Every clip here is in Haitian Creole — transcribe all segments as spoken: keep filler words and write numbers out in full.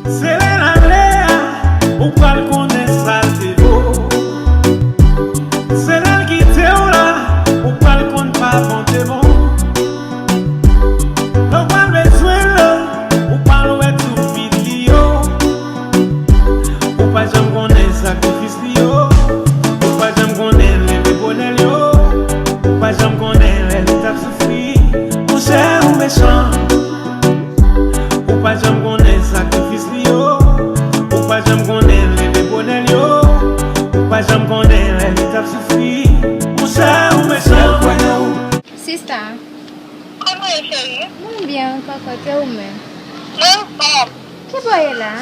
Se lè l ale a, ou pral konnen sa l te vo. Se lè l kite w la, ou pral konn pa bon te bon. Lè w pral bezwen l, ou pral wè tout vid li yo. Ou pa janm konnen sakrifis li yo. Ou pa janm konnen leve bonè l yo. Ou pa janm konnen lè li t ap soufri. Monchè, ou mechan. Ou pa janm konnen sakrifis li yo. Ou pa janm konnen leve bonè l yo. Ou pa janm konnen lè li t ap soufri. Monchè, ou mechan. Sista, kòman w ye, cheri? Mwen byen, kòkòt, e ou menm? Mwen anfòm. Ki bò w ye la?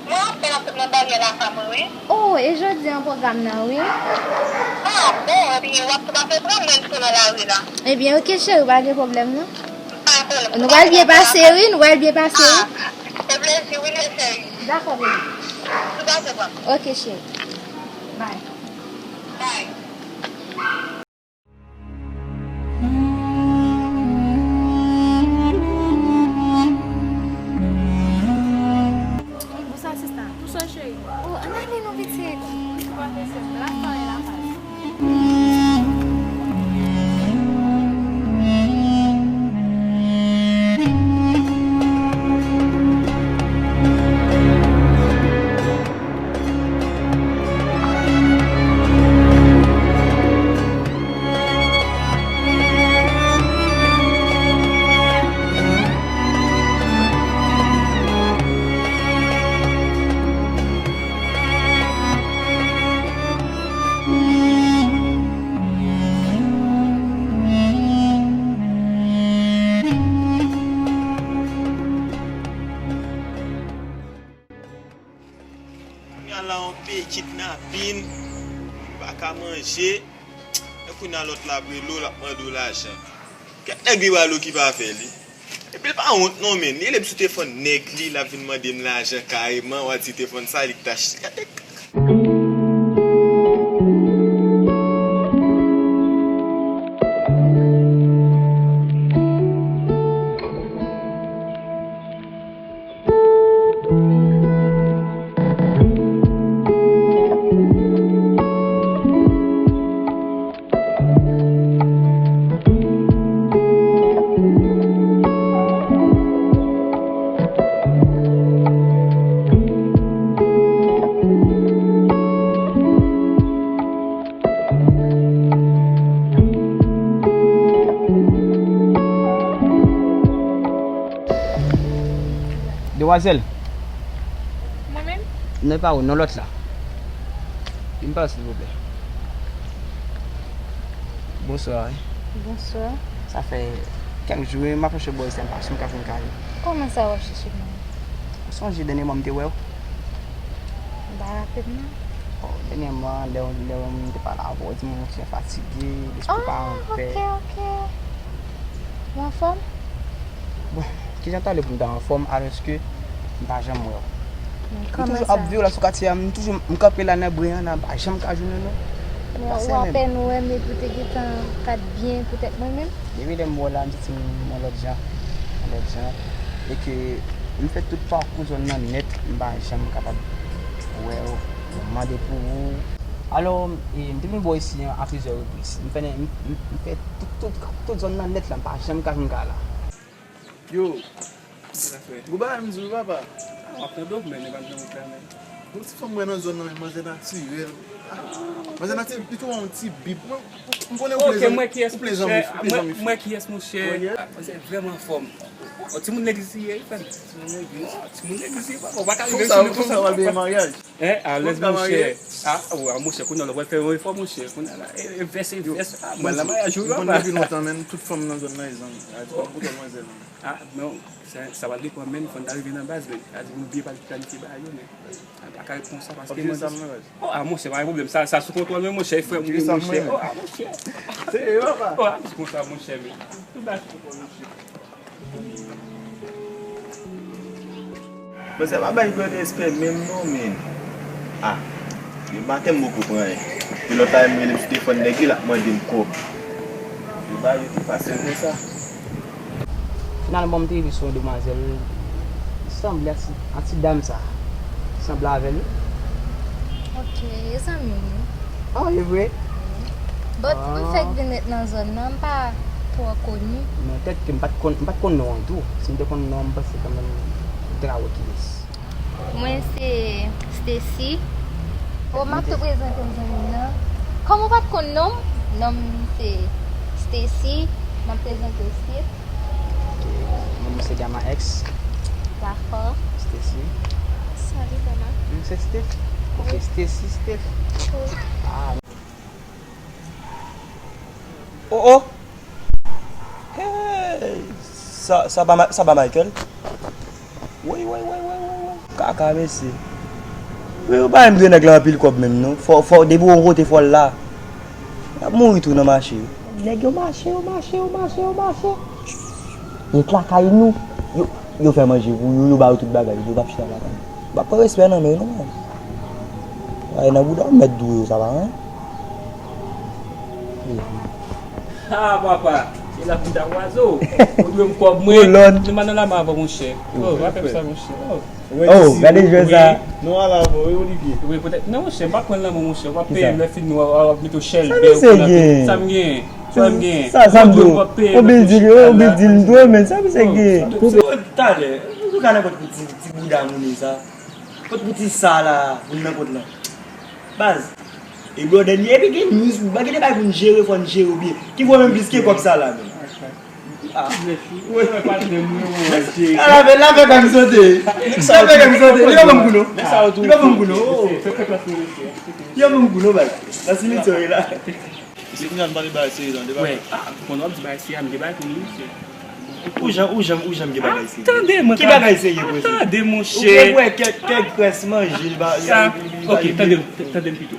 Mwen anfòm, ap nan baryè lakay mwen, wi. Oh, e jodi an pwogram nan, wi. Ah, bon, ebyen, w ap tou pase pran mwen tou nan lari la. Ebyen, oke, cheri, pa gen pwoblèm, non. Pa gen pwoblèm. Nou pral byen pase, wi, nou pral byen pase, wi. Ah, se plezi, wi, cheri. Dakò, baby. Tou pase pran. Oke, cheri. Bye. Bye. Bonswa, sista. Bonswa, cheri. Oh, ann ale non, pitit. Ou pa prese, m la, pale la, pale. Kounye a la, yon peyi kidnapin, li pa ka manje. E kounye a lòt la ap rele w, l ap mande w lajan. Kèk nèg li pral okipe afè li. Epi l pa wont non, men. Li rele m sou telefòn nèg li, l ap vin mande m lajan kareman, w a di telefòn sa li k t achte. Gade. Demwazèl. Mwen menm? Non, e pa ou, non, lòt la. Vin pa, silvouplè. Bonswa, wi. Bonswa. Sa fè kèk jou, wi, m ap chèche w bò isi a, m pa janm ka jwenn kay ou. Kòman sa w ap chèche mwen? Ou sonje dènyèman m te wè w? M pa raple m, non. Bon, dènyèman, lè, lè m te pale avè w, ou di m ou ti jan fatige, lespri pa anpè. Ah, ok, ok. Ou anfòm? Bon, kijan ta vle pou m ta anfòm, alòske m pa janm wè w? M toujou ap viv la sou katye a, m toujou, m kanpe la nan bren an, m pa janm ka jwenn ou, non. Men ou apèn wè m epi w te gentan ka t byen poutèt mwen menm? Depi lè m wè w la, m santi m yon lòt jan, yon lòt jan. E ke m fè tout pakou zòn nan nèt, m pa janm kapab wè w, m mande pou ou. Alò, e, m te vin bò isi an a plizyè repriz. M fè, m, m, m fè tout, tout, tout zòn nan nèt la, m pa janm ka jwenn kay la. Yo, gwo bagay m di w, papa. Ah, w ap tande w, men, nèg ap nan wout la, men. Yon ti fanm mwen nan zòn nan, men manzè natirèl. Ah, manzè natirèl, li tou yon ti bib. Mwen, m konnen ou plezan, ou plezan, ou plezan, mwen, mwen, monchè. Ah, manzè vrèman anfòm. Yon timoun legliz li ye, wi, frè m. Timoun legliz, timoun legliz li, papa. Ou pa ka rive sou li konsa. Fòk sa w al byen maryaj. Hein? Ah, lèz monchè. Ah, oh, ah, monchè, kounye a la, w al fè yon efò, monchè. Kounye a la, e, e vès, e vès. Ah, mwen la, maryaj ou, papa. M konn depi lontan, men tout fanm nan zòn nan, e zanmi. A di, m kontan manzè, non. Ah, non, sa, sa va depann, men fò n ta rive nan baz, men. A di, nou byen pa planifye bagay yo, men. A pa ka ret konsa, paske... Oh, ah, monchè, pa gen pwoblèm. Sa, sa sou kontwòl, men, monchè, e frè m, monchè. Oh, ah, monchè. Serye, papa? Oh, ah, sou kontwòl, monchè, men. Tout bagay sou kontwòl, monchè. Manzè pa bay gwo respè menm non, men. Ah, depi maten m poko pran anyen. Epi lòt la, m rele m sou telefòn nèg li, l ap mande m kòb. Yo ba yo te fasil konsa. Finalman, m te rive sou yon demwazèl, Sanble ak ti, ak ti dam sa. Sanble avè l wi. Ok, e zanmi m wi. Oh, e vre? But m fèk vin ret nan zòn nan, m pa twò koni. Men tèt ke m pa t konn, m pa t konn non an tou. Si m te konn non an, m panse kanmenm m te ka wè kiyès. Mwen se Stacy. Oh, m ap tou prezante m zanmi m nan. Kòm ou pa t konn non m, non m se Stacy. M ap prezante w Steve. Ok, non mwen se Gama X. Dakò. Stacy. Salut, Gama. Mwen se Steve. Ok, Stacy, Steve. Wi. Ah. Oh, oh. Hey, sa, sa pa Ma-, sa pa Michael? Woy, woy, woy, woy, woy, woy. Kaka, mesye. Wi, yo bay m de nèg la anpil kòb menm, non. Fò, fò, depi w kote fò l la. Y ap mouri tou nan mache. Nèg yo mache, yo mache, yo mache, yo mache. Yo lakay nou. Yo, yo fè manje pou yo, yo ba yo tout bagay. Yo p ap chita lakay. Yo p ap pran respè nan men yo, non, man. Ay, nan bouda w mèt dwe yo, sa pa anyen. Ha, papa, se la pou ta wazo. Ou dwe m kòb mwen. Kolòn. Nou pa nan lame avan, monchè. Oh, pa fè m sa, monchè. Oh. Oh, gade jwèt sa. Nou al avè w, wi, Olivier. Wi, poutèt, non, monchè, m pa pran lanmou, monchè. W ap peye m lè fini, w ap mete w chèlbè, w pran tout sa m gen. Sa m gen. Sa, sa m dwe w. Ou bil di, ou bil di m dwe, men sa misye gen. Talè, ou ka nan kont pou ti, ti bouda moun sa. Kont pou ti sa la, moun nan kont lan. Baz. E blòdè li ye, epi gen news, gen de bagay pou n jere, fò n jere w byen. Ki vò menm plis ke kòb sa la menm? Ah. Wi, patnè m, wi, wi, wi. Ala, men la fè kòm sote. La fè kòm sote. Li pa ban m kou non. Li pa ban m kou non. Oh. Li pa ban m kou non, baz. Nan simityè w ye la. Mesye, kounye a n pale bagay serye la, de bagay. Wè, ah, konnen w ap di bagay serye, m gen bagay pou nou, mesye. Ou jan, ou jan, ou jan m gen bagay serye. Tande mwen. Ki bagay serye pou ou? Tande, monchè. Ou gen wè kèk, kèk grès manje, li ba, li ba. Ok, tande, tande m pito.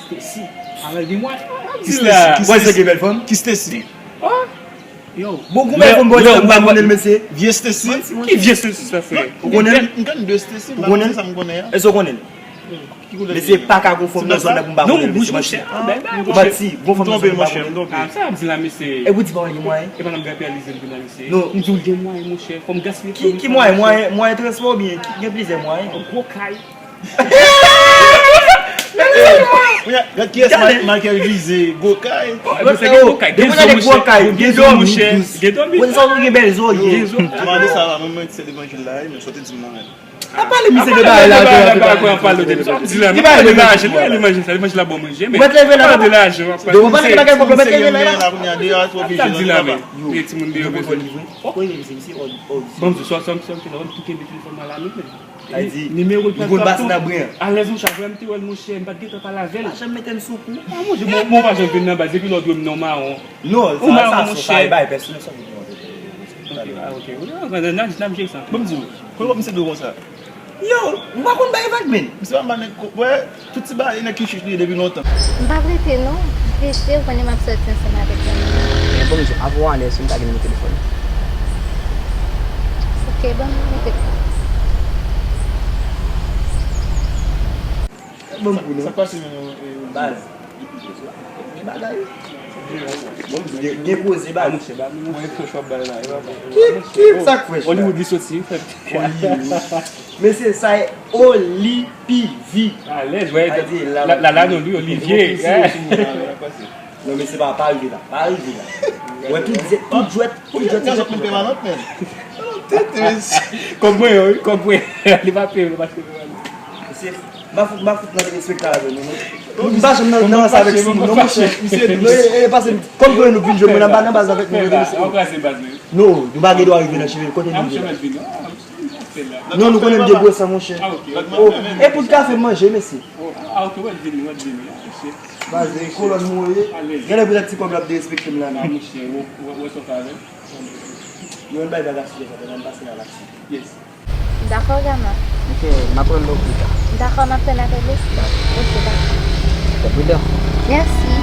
Stacy. Avèk gen mwen. Ki Stacy? Wè, se gen bèl fanm. Ki Stacy? Oh. Yo. Bon, gon bèl fanm bò sa, m pa konnen l, mesye. Vye Stacy? Ki vye Stacy sa, frè? Ou konnen l? M konn de Stacy, m pa konnen sa m konnen an. Èske w konnen l? Mesye, pa ka gon fanm nan zòn nan pou m pa konnen l, mesye, manti. Ou manti, gon fanm nan zòn nan pou m pa konnen l. Ah, sa ap di la, mesye. E ou di pa wè l gen mwayen? E pa nan grapyalize m vin la, mesye. Non. M di w l gen mwayen, monchè. Fò m gaspiye. Ki, ki mwayen? Mwayen, mwayen transpò oubyen ki gen plizyè mwayen? Gwo kay. Gad kiyès Michael vize, gwo kay. Gen zo, monchè. Gen dòmi. Gen dòmi. Gen zo. Mande sa la, mwen, mwen, se levanjil la, men soti di mwen. A pale misye de bagay la, bagay la, pale de sa. Di la, men pale de lajan, pale de lajan, sa, levanjil la bon manje, men pale de lajan, pale de lajan. Sa di la, men. Yo, timoun de yo bezwen. Yo, misye, misye, bon, di swa, swa, swa, tout kenbe telefòn nan la, men. Nimewo l pran tou. Alèz, monchè, avè m te wè l, monchè, m pa t gentan pale avè l. Pa janm mete m sou kou. Ah, monchè, bon, bon, pa janm vin nan baz, depi lè w dwe m non mawon. Non, sa, sa, sa, sa, e bay pèsonèl, sa, Ok, ah, ok. Wi, ah, n a, n a, n a jere sa. Bon, m di w, kote w ap misye dwe konsa? Yo, ou pa konn bay vag, men. Misye pa nèg ko-, wè, tout ti bagay, nèg ki chich li ye depi lontan. M p ap rete, non. M prese, ou konnen m ap sòti ansanm avèk zanmi m. Men bon, m di w, avan w ale, èske m ka gen nimewo telefòn ou? Ok, ban m note. Ban m kou, non. Sa k pase menm, eh, baz? Gen bagay. Bon, gen, gen poze, baz. Mwen fresh w ap bay la, e papa. Ki, ki sa k fresh la? Hollywood li soti, frè. Hollywood. Mesye, sa e Oli P V. Alèz, wè. La, la, la, non, li, Olivier. Non, mesye, pa, pa rive la. Pa rive la. Wè, tout, tout jwèt, tout jwèt, tout jwèt. Kòb mwen yo, wi, kòb mwen. Li pa peye, li pa peye. Mesye, m pa fout, m pa fout nan espektak avè nou, non. M pa janm nan, nan ranse avèk Simon, non, monchè. Misye, e, e, pase, kòm nou vin jwenn mwen anba nan baz avèk nou, mesye. Non, nou pa gen dwa rive nan cheve, kote nou ye la? Non, nou konnen m gen gwo san, monchè. Oh, e poud kafe m manje, mesye. Baz, e kolòn mwen ye. Genlè poutèt ti kòb la ap derespekte m la, men. Yo, ann bay vag a sijè sa, ann pase nan laksyon. Dakò, Gama. Ok, m ap rann nou pita. Dakò, m ap tann apèl ou. Dakò. Ok, dakò. Fè pridan. Mèsi.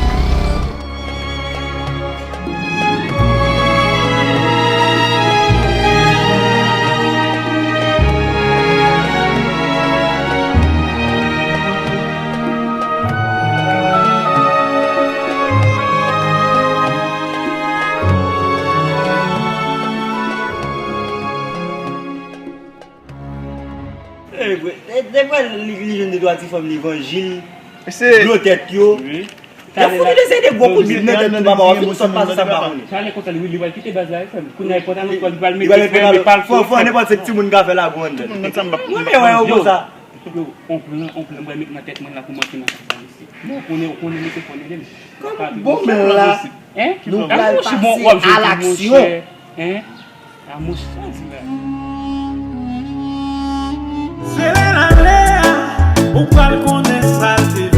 Yo a ti fanm levanjil, blo tèt yo. Yo fout de se de gwo kout bib nan tèt nou papa, w ap fin sot pase sa m pa konnen. Sa ale konsa, li, li pral kite baz la, frè m. Kounye a, li pral, li pral mete frè m, li pral fò, fò nenpòt se timoun ka fè lago anndan. Mwen, men wè yo konsa. Yo, on plan, on plan, mwen met nan tèt mwen la pou m antre nan sa sa isit. Mwen konnen, ou konnen, mete fò nan men m. Bon, men la, nou pral pase a laksyon. Hein? A mouch sa di la. Se lè l ale a, ou pral konnen sa l te